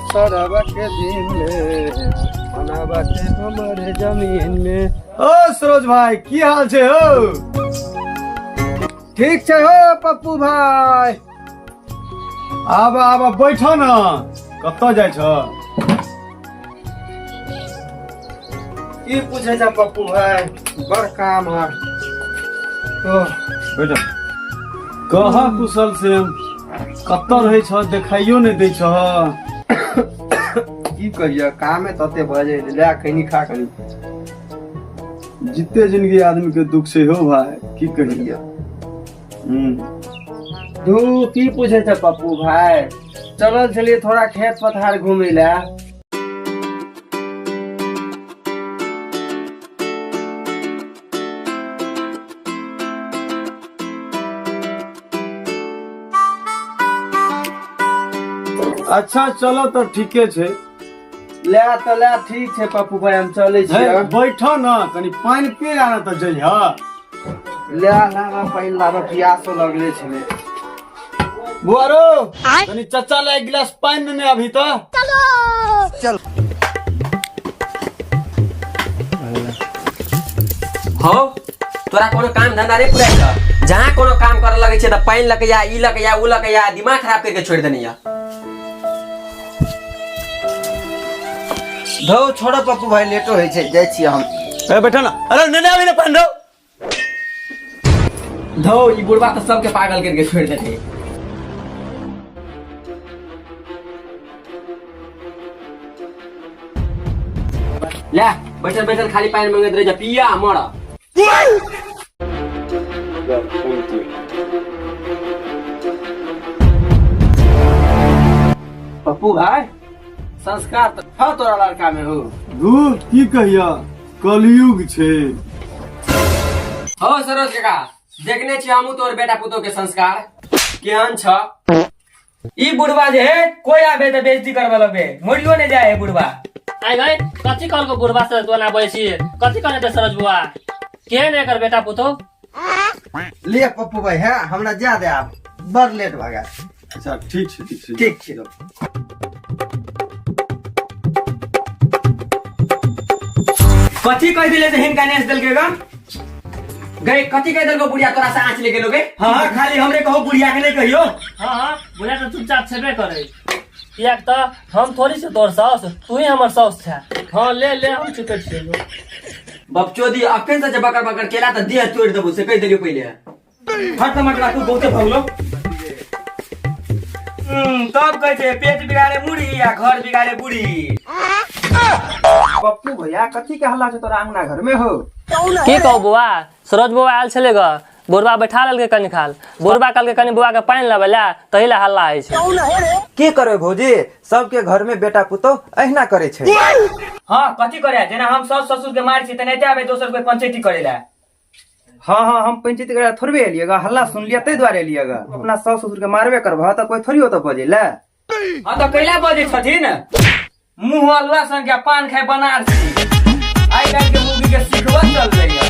सरवा के दिन ले खाना बाटे हमारे जमीन में। ओ सरोज भाई, की हाल छै हो? ठीक छै हो पप्पू भाई। आब आब बैठ न, कतऽ जाइ छ? की पूछे छ पप्पू भाई, बड़ काम है। ओ बैठ, कह कुशल से, कतऽ रहै छ, देखाइयो नहि दै छ। की कहिया, कामे तते भऽ जाइ ले, कनी खा कनी। जिते जिंदगी आदमी के दुख से हो भाई, की कहिया। धू, की पूछे छ पप्पू भाई, चलल छलियै थोड़ा खेत पथार घूमे ला। अच्छा चलो तऽ ठीके छै। ले तऽ ले, ठीक छै पप्पू भाई, हम चलै हे, छी। बैठ न, कनि पानि पी आ ने तऽ जइह। ले लाबा पानि लाबा, पियासो लगले छलै। बुआरो, कनि चचा ले एक गिलास पानि नेने अभी तऽ। हो, तोरा कोनो काम धंधा नहीं पूरा छ? जहाँ कोनो काम करे लगे छै त पानि लके या ई लके या उ लके या, दिमाग खराब करके छोड़ देने या। धौ छोड़ो पप्पू भाई, लेटो होइ छै, जाइ छियै हम। ए बैठ न, अरे नेने अभी ने पानि रौ। धौ, ई बुढ़बा तऽ सबके पागल करके छोड़ देते। ले बैठल बैठल खाली पानि मंगैत रहे जा, पिया मर। पप्पू भाई, संस्कार तऽ छौ तोरा लड़का में हो। धू, की कहिया, कलयुग छै। हो सरोज काका, देखने छी हमहूँ तोर बेटा पुतोह के संस्कार केहन छ। ई बुढ़वा जे है, कोई आबे तऽ बेइज्जती करबे लगबे, मरियो नहीं जाए है बुढ़वा। आइ गई, कथी कहलको बुढ़वा से तू एना बजै छी? कथी कहने ते सरोज बुआ? केहन एकर बेटा पुतोह? ले पप्पू भाई, है हमरा जा दे, आब बड़ लेट भऽ गेल। अच्छा ठीक छै, ठीक छै। ठीक छै। कथी कह दिले से हिनका नेस देलके गा? गई, कथी कह देलको बुढ़िया तोरा से आँच ले गेलो गे? हाँ हाँ, खाली हमरे कहो, बुढ़िया के नहीं कहियो। हाँ हाँ, बुढ़िया तऽ चुपचाप छेबे करे, कियाक तऽ हम थोड़ी से तोर साउस, तू ही हमर साउस छे। हाँ ले ले, हम चुपे छियै। बपचोदी, अखन से जे बकर बकर केला तऽ देह तोड़ि देबो, से कहि देलियो पहिले। हट तऽ मटरा, तू बहुते भगलो। तब कहै छै पेट बिगाड़े मुड़ी आ घर बिगाड़े बुढ़ी। पप्पू भैया, कथी के हल्ला छै तोरा अंगना घर में हो? की कहू बौआ, सरोज बौआ आयल छलै ग, बुढ़बा बैठा लेलकै कनि खाल। बुढ़बा कहलकै कनि बौआ के पानि लेबै लए, तही लए हल्ला होइ छै। की करबै भौजी, सबके घर में बेटा पुतोह अहिना करे छै। हाँ, कथी करे, जेना हम सास ससुर के मारै छी तेनाहिते आबे दोसर कोई पंचायती करे लए। हाँ हाँ, हम पंचायती करे थोड़बे एलियै गा, हल्ला सुनलियै ताहि दुआरे एलियै गा। अपना सास ससुर के मारबे करबह तऽ कोई थोड़ी ओतऽ बजै लए। हाँ तऽ कैला बजै छथिन? मुँह अल्लाह संग के पान खाय बनारसी, आइ काल्हि के मुर्गी के सिखबा चल रही है।